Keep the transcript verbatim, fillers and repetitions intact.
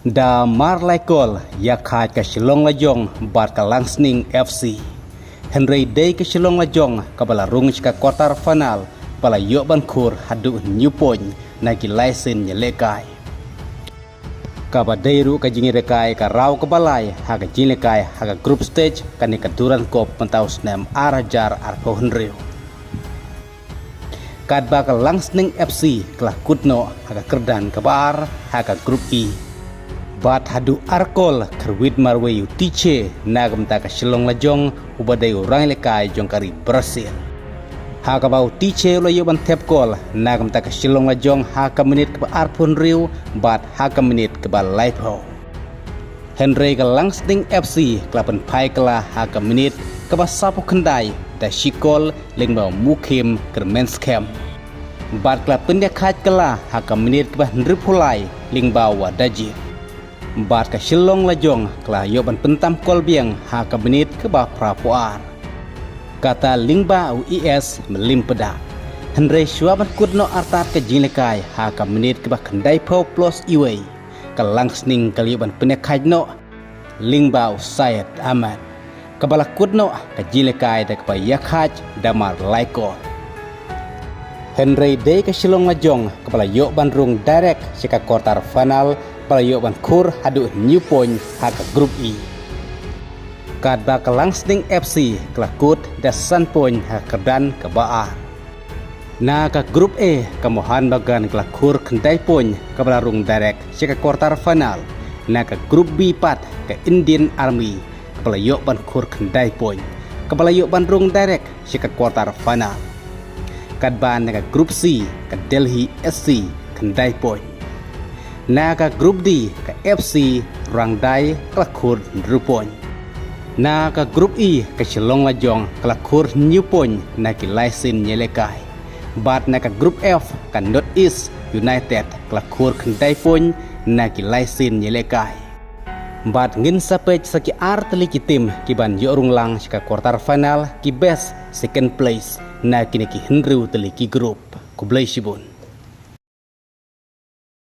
Da mar lai kol ïa khaid ka Shillong Lajong bad ka Langsning F C. Hynrei dei ka Shillong Lajong kaba la rung sha ka quarter final ba la ïoh ban khur haduh hynñiew point na ki lai sien ïalehkai. Kaba dei ruh ka jingïalehkai ka raw kaba lai ha ka jingïalehkai ha ka group stage kane ka Durand Cup mynta u snem ar hajar arphew hynriew. Katba ka Langsning F C ka la kut noh ha ka kyrdan kaba ar ha ka Group E. Bad haduh ar kol khyrwit marwei u Tiche na ka bynta ka Shillong Lajong uba dei u rangïalehkai jong ka ri Brazil. Ha kaba u Tiche u la ïoh ban thep kol na ka bynta ka Shillong Lajong ha ka minit kaba arphew hynriew bad ha ka minit kaba laiphew. Hynrei ka Langsning F C ka la pynphai kylla ha ka minit kaba sawphew khyndai da shi kol lyngba u Mukhim Kyrmenskhem. Bad ka la pynïakhaid kylla ha ka minit kaba hynriewphew lai lyngba u Wadajir. Bad ka Shillong Lajong ka la ïoh ban pyntam kol biang ha ka minit kaba phraphew ar. Kata lyngba u E S Melimpeda. Hynrei shuwa ban kut noh artat ka jingïalehkai ha ka minit kaba khyndaiphew plus iwei, ka Langsning ka la ïoh ban pynïakhaid noh lyngba u Syed Ahmed, kaba la kut noh ka jingïalehkai da kaba ïakhaid da mar lai kol. Hynrei dei ka Shillong Lajong kaba la ïoh ban rung direct sha ka quarter final ba la ïoh ban khur haduh hynñiew point ha ka Group E. Katba ka Langsning F C ka la kut da san point ha ka kyrdan kaba ar. Na ka Group A ka Mohun Bagan ka la khur khyndai point kaba la rung direct sha ka quarter final. Na ka Group B pat ka Indian Army kaba la ïoh ban khur khyndai point kaba la ïoh ban rung direct sha ka quarter final. Katba na ka Group C ka Delhi S C khyndai point. Na ka Group D ka F C Rangdae ka la khur hynriew point. Na ka Group E ka Shillong Lajong ka la khur hynñiew point na ki lai sien ïalehkai. Bad na ka Group F ka North East United ka la khur khyndai point na ki lai sien ïalehkai. Bad ngin sa peit sa ki ar tylli ki team ki ban ïoh rung lang sha ka quarter final ki best second place na kine ki hynriew tylli ki group. Khublei shibun.